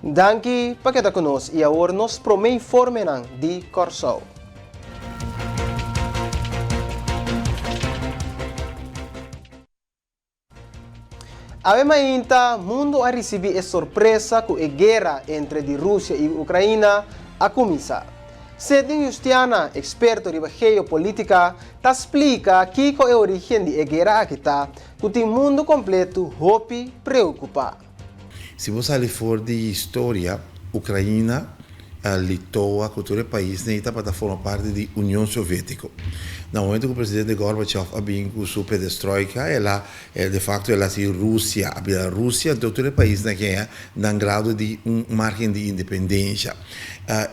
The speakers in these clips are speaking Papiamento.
Danki pa keda ku nos i awor nos promé informenan di Kòrsou. Awe mainta mundu a risibí e sorpresa ku e guera entre di Rusia i Ukraina a kuminsá. Sidney Justiana, eksperto riba geopolitika, ta splika kiko e orígen di e guera aki ta, ku tin mundu kompletu hopi preokupá. Si bo sali for di historia, Ukraina, Litoa ku tur e paisnan ei tabata forma parti di Union Sovietiko. Na momento ku presidente Gorbachev a bin ku su perestroika, el a de facto el a hasi Rusia, a bira Rusia, anto tur e paisnan aki a nan grado di un margen di independensha.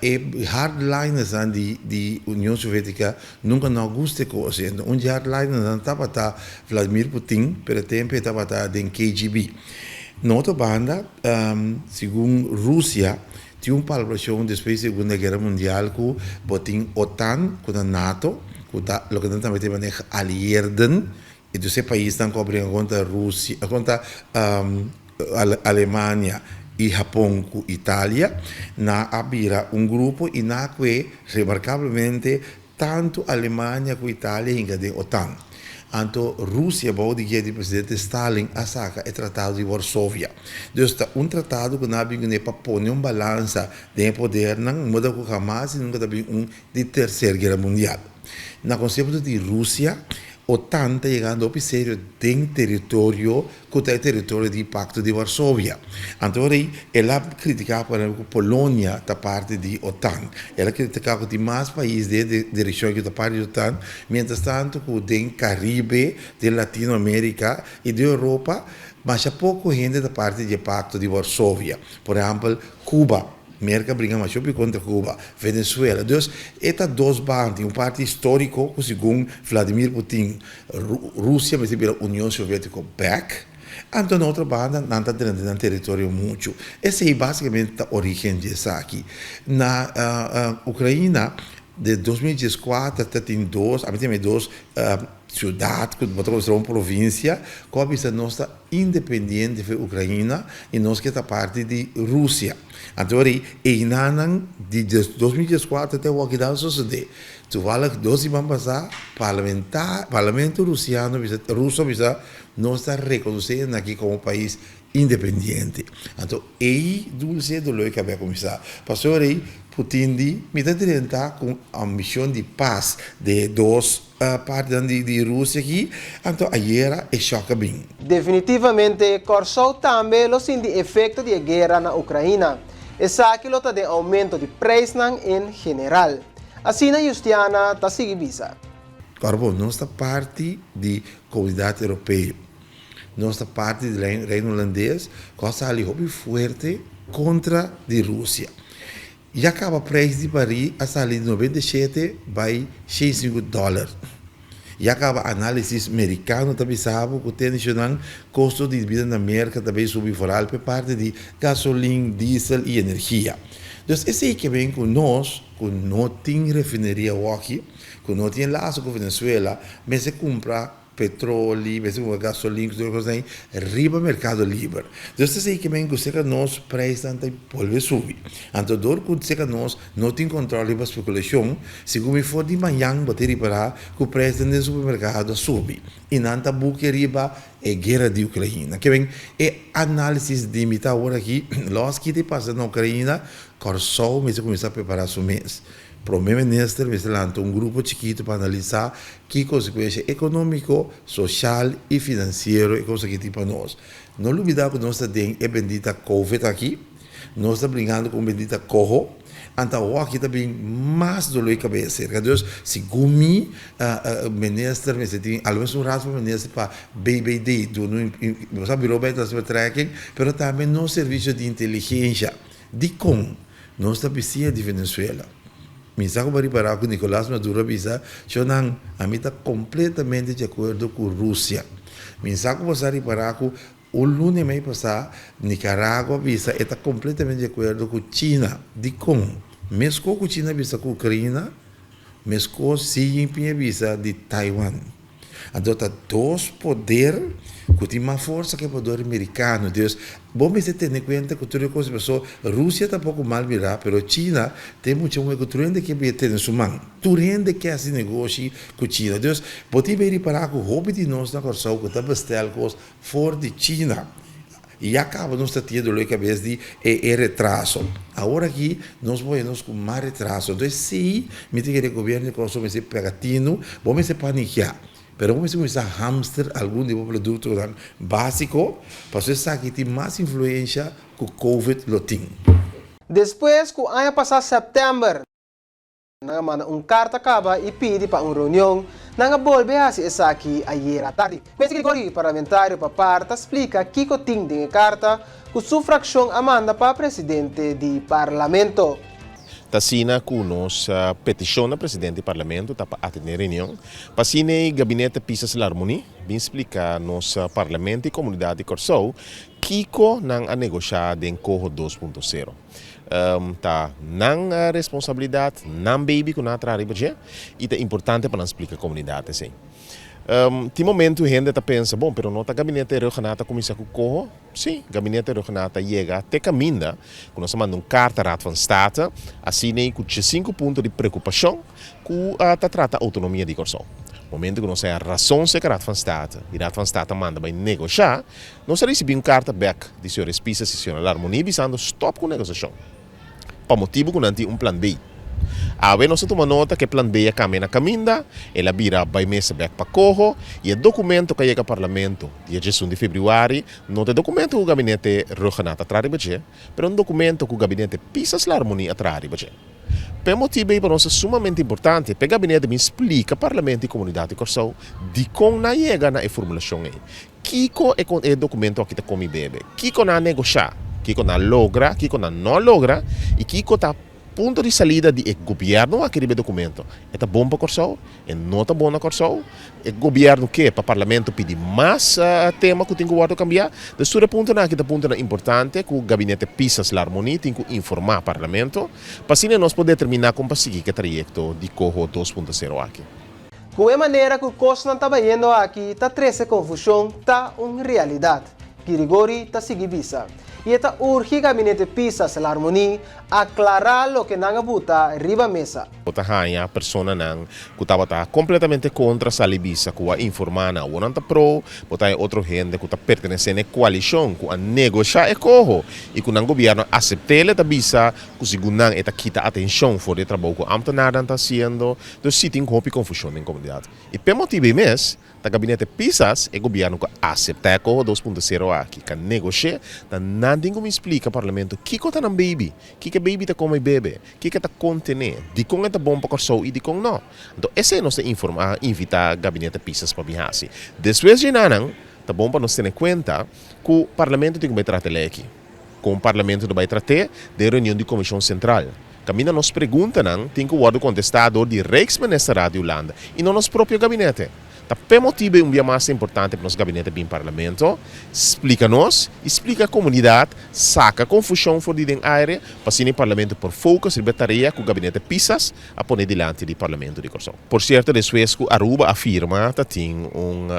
E hardlinersnan di di Union Sovietica nunka no a gusta e kos ei. Anto un di hardlinersnan tabata Vladimir Putin, pero e tempu e tabata den KGB. Na otro banda, segun Rusia, tin un palabrashon despues di Segunda Guera Mundial ku bo tin OTAN, ku ta nato, ku ta loke nan tambe ta yama geallieerden, e dus e paisnan ku a bringa kontra Rusia, kontra Alemania i Hapon ku Italia, nan a bira un grupo i nan a kue remarkablemente Tantu Alemania ku Italia hinka den OTAN. Anto Rusia bou di guia di presidente Stalin a saka e Tratado di Varsovia. Dus ta un tratado ku nan a bin kuné pa pone un balansa den e podernan, moda ku hamas i nunka ta bin un di Terser Guera Mundial. Na konsepto di Rusia, OTAN ta yegando hopi serio den teritorio ku ta e teritorio di Pakto di Varsovia. Anto ora ei el a kritiká por ehèmpel ku Polonia ta parti di OTAN. El a kritiká ku tin mas pais den e direkshon ku ta parti di OTAN, miéntras tantu ku den Karibe, den Latino Amerika i den Europa masha poko hende ta parti di e Pakto di Varsovia. Por ehèmpel Cuba. Merka bringa masha hopi kontra Cuba, Venezuela. Dus e ta dos banda, tin un parti historico ku segun Vladimir Putin Rusia mester bira Union Sovietico bek, anto na otro banda nan ta drenta nan teritorio muchu. Esei basicamente ta origen di esaki. Na Ukraina den 2014 ta tin dos, ami ta yama e dos ciudad ku bo ta considera un provincia ku a bisa nos ta independiente for Ukraina y nos ke ta parti di Rusia. Anto ora einanan di 2014 te awor keda a sosode. Toevallig dos siman pasa parlamenta parlamento rusiano bisa ruso a bisa nos ta reconoce esaki como pais independiente. Anto ei dulce dolor ke a bay cuminsa. Pasobra ora Putin di mi ta drenta cu ambicion di paz den e dos Partinan di Rusia aki, anto ayera e shòk a bin. Definitivamente Kòrsou tambe lo sinti efekto di e guera na Ukraina. Esaki lo ta den oumento di preisnan en general. Asina Justiana ta sigui bisa. Ora bo nos ta parti di Komunidat Europeo, nos ta parti di Reino Hulandes ku a sali hopi fuerte kontra di Rusia. Ya caba prijs di barí a sali di 97 bai 65 dòler. Ya caba análisis mericano ta bisa bo cu tensionnan costo di bida na Merca ta bay subi vooral p'e parti di gasolin, diesel y energia. Dus esey ke ben cu nos cu no tin refineria woki, cu no tin lazo cu Venezuela, mester cumpra petroli, mester cumpra gasolin cu tur e cosnan ey riba mercado liber. Dus ta esey ke men cu cerca nos prijsnan ta bolbe subi. Anto dor cu cerca nos no tin control riba speculacion, segun mi for di mañan bo ta ripara cu prijsnan den supermercado a subi y nan ta buki riba e guera di Ucraina. Ke men e analisis di mi ta awor aki, los ki ta pasa na Ucraina, Corsou mester cuminsa prepara su mes. Prome Minister mester lanta un grupo chikitu pa analisá ki konsekuensha ekonómiko, soshal i finansiero e kos aki tin pa nos. No lubidá ku nos ta den e bendita Covid aki, nos ta bringando ku un bendita koho, anto awoki ta bin mas doló di kabes serka. Dus, segun mi, Minister mester tin almenos un raad van Minister pa BBD, duna un, bo sa Bureau Buitenlandse Betrekking, pero tambe nos servisio di inteligensha. Dikon nos ta bisia di Venezuela? Mi sa ku bo a ripará ku Nicolas Maduro a bisa, Shonnan, ami ta kompletamente di akuerdo ku Rusia. Mi sa ku bo sa ripará ku un luna i mei pasá Nicaragua a bisa e ta kompletamente di akuerdo ku China. Dikon? Meskos ku China a bisa ku Ukraina, meskos Xi Jinping a bisa di Taiwan. Anto ta dos poder ku tin mas forsa ku e poder merikano. Dus bo mester tene kuenta ku tur e kos paso Rusia ta poko mal mirá pero China ta e mucha muhé ku tur hende ke bia tene su man. Tur hende ke hasi negoshi ku China. Dus bo tin bay ripará ku hopi di nos na Kòrsou ku ta bestel kos for di China. I ya kaba nos ta tin e dolor di kabes di e e retraso. Awor aki nos por haña nos ku mas retraso. Entonces si mi ta kere gobierno di Kòrsou mester pega tinu, bo mester panikiá. Pero bo mester kuminsá hamster algun di bo produktonan básiko pasobra esaki tin mas influensha ku covid lo tin. Despues ku aña pasá sèptèmber. Nan a manda un karta kaba i pidi pa un reunion. Nan a bolbe hasi esaki ayera tardi. Quincy Grigori, parlamentario pa par, ta splika kiko tin den e karta ku su frakshon a manda pa presidente di parlamento. Ta asina ku nos petishon na presidente di parlamento ta pa atendé reunion pa asina e gabinete Pisas Larmonie bin splika nos parlamento i komunidat di Kòrsou kiko nan a negoshá den Koho dos punto sero. Ta nan responsabilidat, nan baby ku nan a traha riba dje i ta importante pa nan splika komunidat esei. Tin momentu hende ta pensa, bon, pero no ta gabinete Rhuggenaath a kuminsá ku koho? Sí, gabinete Rhuggenaath a yega te kaminda ku nos a manda un karta Raad van State asina ku diesinku punto di preokupashon ku ta trata outonomia di Kòrsou. Momentu ku nos a haña rason serka Raad van State i Raad van State a manda bai negoshá, Nos a risibí un karta bèk di señor Espizas i señora Larmonie bisando stòp ku negosiashon pa motibu ku nan tin un plan B. Awe nos a tuma nota ku e plan B a kambia na kaminda, el a bira bai mesa bèk pa koho i e dokumento ku a yega parlamento dia diesun di febrüari no ta e dokumento ku gabinete Rhuggenaath a traha riba dje, pero un dokumento ku gabinete Pisas-Larmonie a traha riba dje. P'e motibu ei pa nos ta sumamente importante p'e gabinete bin splika parlamento i komunidat di Kòrsou dikon nan a yega na e formulashon ei. Kiko e e documento aki ta komi bebe? Kiko nan a negoshá? Kiko nan a logra? Kiko nan no a logra? I kiko ta punto di salida di e gobièrnu aki riba e documento? E ta bon pa Kòrsou? E no ta bon na Kòrsou? E gobièrnu ke pa parlamento pidi mas tema ku tin ku wòrdu kambiá? Dus tur e puntonan aki ta puntonan importante ku gabinete Pisas Larmonie tin ku informá parlamento pa asina nos por determiná kon pa sigui ku e trayekto di Coho dos punto sero aki. Ku e manera ku kosnan ta bayendo aki ta trese konfushon ta un realidat, Girigori ta sigui bisa. I e ta urgi Gabinete Pisas Larmonie aklará loke nan a buta riba mesa. Bo ta haña personanan ku tabata kompletamente kontra sali bisa ku a informá nan awor nan ta pro, bo ta haña otro hende ku ta pertenesé na e koalishon ku a negoshá e koho i ku nan gobièrnu a asept'é, ta bisa ku segun nan e ta kita atenshon for di e trabou ku ámtenarnan ta hasiendo. Dus si tin hopi konfushon den komunidat. I p'e motibu ei mes, ta gabinete Pisas, e gobièrnu ku a aseptá e Koho dos punto sero aki, ka negosh'é, ta nan tin ku bin splika parlamento kiko ta nan beibi, kiko e beibi ta kome i bebe, kiko e ta kontené, dikon e ta bon pa Kòrsou i dikon nò. Anto esei nos ta informá, invitá gabinete Pisas pa bin hasi. Despues dje nan, ta bon pa nos tene kuenta ku parlamento tin ku bai trata e lei aki. Kon Parlamento ta bai trat'é den reunion di Komishon Sentral. Kaminda nos preguntanan tin ku wòrdu kontestá dor di Rijksministerraad di Hulanda i no nos propio gabinete. Ta p'e motibu ei un bia mas ta importante pa nos gabinete bin Parlamento, splika nos i splika komunidat, saka konfushon for di den aire pa asina e Parlamento por focus riba e tarea ku gabinete Pisas a pone dilanti di Parlamento di Kòrsou. Por sierto despues ku Aruba a firma ta tin un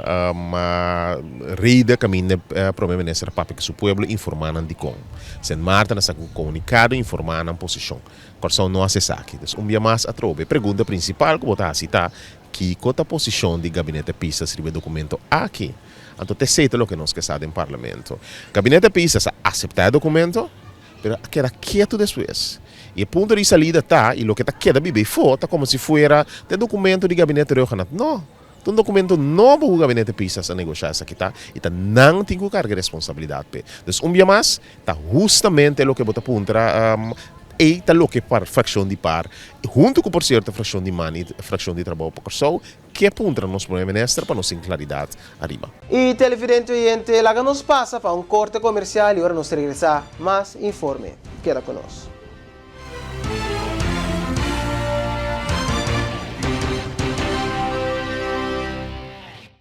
reda kaminda Prome Minister a papia ku su pueblo informá nan dikon. Sint Maarten a saka un komunikado informá nan posishon. Kòrsou no hasi esaki. Dus un bia mas atrobe e pregunta prinsipal ku bo ta hasi ta, kiko ta posishon di Gabinete Pisas riba e dokumento aki? Anto ta esei ta loke nos ke sa den Parlamento. Gabinete Pisas a aseptá e dokumento? Pero a keda ketu despues. I e punto di salida ta, i loke ta keda biba efó, ta komo si fuera ta e dokumento di Gabinete Rhuggenaath. No! Ta un dokumento nobo ku Gabinete Pisas a negoshá esaki ta, i ta nan tin ku karga e responsabilidat p'e. Dus un bia mas, ta hustamente loke bo ta puntra, ei ta loke par frakshon di par, huntu ku por sierto frakshon di man i frakshon di Trabou pa Kòrsou, Ke puntra nos Prome Minister pa nos tin claridad ariba. Y televidente oyente, laga nos pasa pa un corte comercial y ora nos regresa mas informe. Keda cu nos.